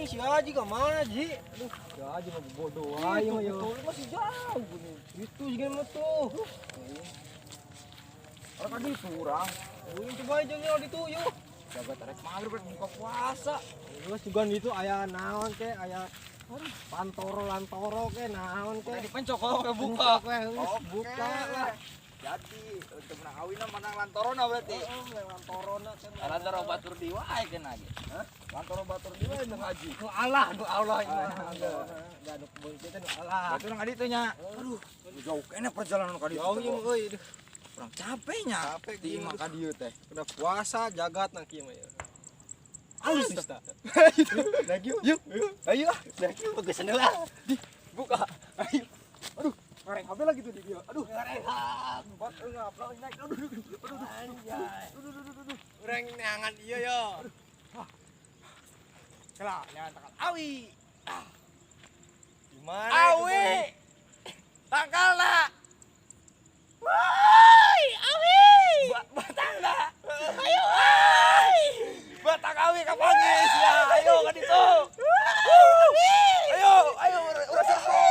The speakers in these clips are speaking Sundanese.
Aing si Haji ke mana, Ji? Aduh, si Haji mah bodoh aja mah ya. Masih jauh gini. Itu juga mah tuh. Orang tadi itu urang. Aing coba aja nya di tuh yuk. Jaga tarik maghrib rek buka puasa. Terus juga itu aya naon ke, aya pantoro lantoro ke naon ke. Tadi pencok kalau ke buka. Pencok we, geus buka lah. Jadi untuk menang awina menang lantorona berarti. Heeh, lantorona teh. Lantoro batur di wae kena ge. Hah? Lantoro batur di wae nu haji. Nu Allah, nu Allah ini. Ah, Enggak ada kebun kita nu Allah. Batur nang ditu nya. Aduh, jauh kene perjalanan ka ditu. Jauh ieu mah euy. Aduh. Kurang capeknya. Capek Di kieu. imah ka dieu teh. Udah puasa jagat nang kieu mah ya. Halus tah. Lagi yuk. Ayo ah. Lagi bagusan lah. Buka. Ayo. Aduh, ngareng HP lagi tuh di dia. Aduh, ngareng. Empat, ngaplak naik. Aduh, aduh, aduh, aduh. Anjay. Aduh, aduh, aduh, aduh. Urang neangan ieu yo. Kela, jangan tangkal awi. Gimana? Awi. Tangkalna. Woi, awi. Batangna. Ayo, woi. Batang awi kapanggis ya. Ayo ka ditu. Ayo, ayo urang serbu.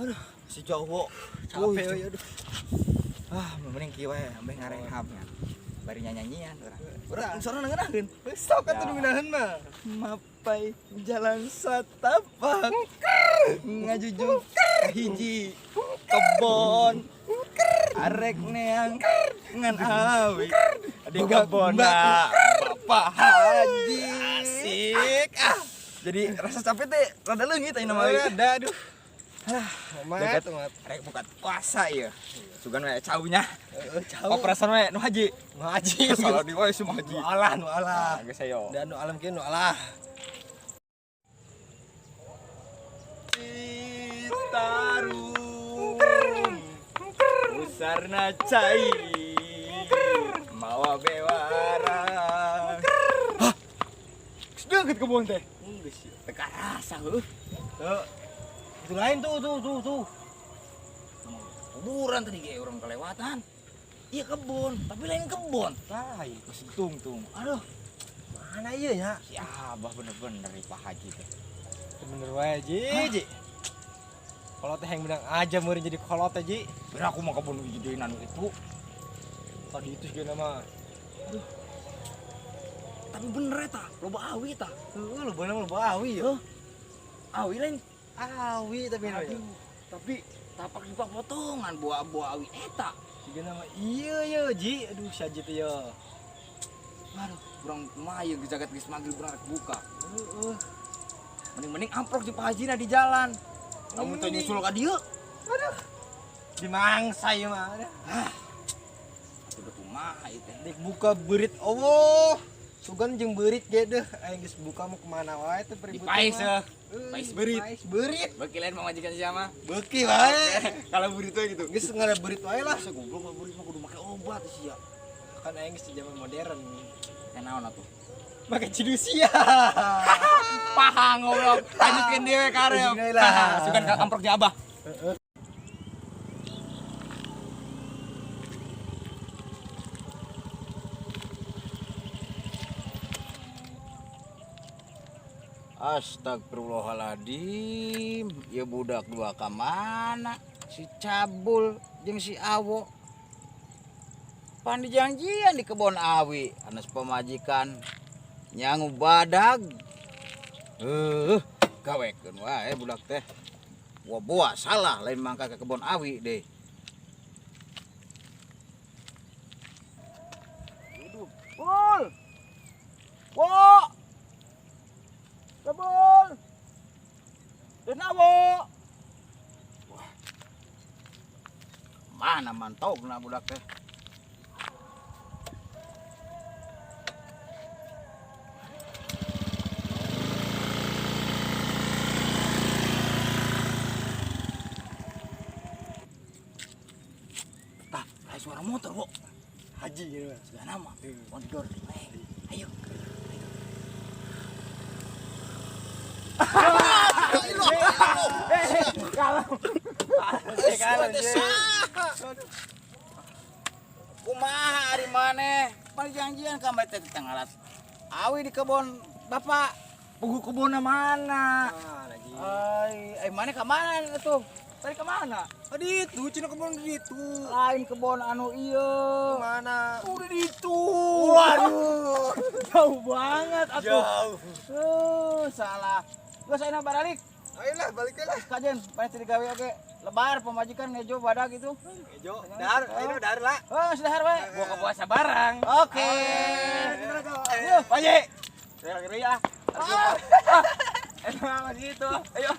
Aduh, si Jawa. Capek euy aduh. Ah, mending kieu we, ambeh ngarehab nya. Bari nyanyian urang. Urang sorana ngeunaheun. Sok atuh nu ngeunaheun mah. Mapai jalan satapak ngajujung hiji kebon arek neang ngan awi di kebon Bapak Haji. Asik ah. Jadi rasa capek teh rada leungit ayeuna mah. Ada aduh. Jagat. Mat, mat. Arek buka puasa ieu. Sugan we caunya. Heeh, jauh. Operasan we nu haji. Nu haji. Salah di wae semua haji. Nu Allah, nu Allah. Nah, geus ayo. Dan nu alam kieu nu Allah. Citarum Usarna cai mawa bewara. Hah? Geus deukeut kebun teh. Geus ya. Teu karasa heuh. Tuh. Itu lain tuh tuh tuh tuh. Kuburan tadi ge urang kelewatan. Iya kebun, tapi lain kebun. Lain. Geus tungtung. Aduh, Mana ieu nya? si Abah bener-bener nih Pak Haji teh. Bener wae, Ji. Ji. Kolot teh yang menang aja meureun jadi kolot teh, Ji. Bener aku mau kebun jadi anu itu. Tadi itu sih mah. Tapi bener eta, loba awi ta. Heeh, lu bener loba awi ya. Awi lain. Awi tapi nu ya. Aduh, tapi tapak di potongan buah-buah awi eta. Siga nama iya ya, Ji. Aduh, si Haji teh ya. Aduh, urang kumaha ieu geus jagat geus magrib urang rek buka. Heeh. Mending-mending amprok di Pak Haji na di jalan. Lamun teh nyusul ka dieu. Aduh. Dimangsa ieu mah. Hah. Atuh udah kumaha ieu teh. Dek buka beurit Allah. Sugan jeung beurit ge deuh. Aing geus buka mau kemana wae teh peribut. Dipais heuh. Pais beurit. Pais beurit. Beuki lain pamajikan siapa? Beuki wae. Kalau beurit teh gitu. Geus ngada beurit wae lah. Masa goblok mah beurit mah kudu make obat sih ya. Kan aing geus di zaman modern. Teh naon atuh? Make cidusia. Pahang goblok. Lanjutkeun dewe karep. Lanjutkeun lah. Sugan ka amprok jeung Abah. Astagfirullahaladzim, ya budak dua ka mana? Si Cabul jeung si Awo. Pan dijanjian di kebon awi, anas pamajikan nyangu badag. Gawekeun wae budak teh. Wah, buah salah lain mangka ke kebon awi deh. Bul. Wo. Kebul. Denawo. Wah. Mana mantogna budak teh? Tah, aya suara motor, Wo. Haji gitu. Segala nama. Motor. Ayo. Kumaha ari maneh? Perjanjian ka teh teh ngalat. Awi di kebon Bapak. Pugu kebunna mana? Ah, lagi. Ai, ai mana ka mana tuh? Tadi ke mana? Tadi itu cenah kebun di ditu. Lain kebon anu ieu. Mana? Udah di itu. Waduh. Jauh banget atuh. Jauh. Salah. Geus ayeuna baralik. Ayolah balik lah. Kajen, mana teu digawe oge. Lebar pamajikan ngejo badag gitu. Ejo, dar, ayo dar lah. Oh, sudah we. Buka puasa bareng. Oke. Yuk, Pak Ji. Kira-kira ya. Ah, emang masih itu. Ayo.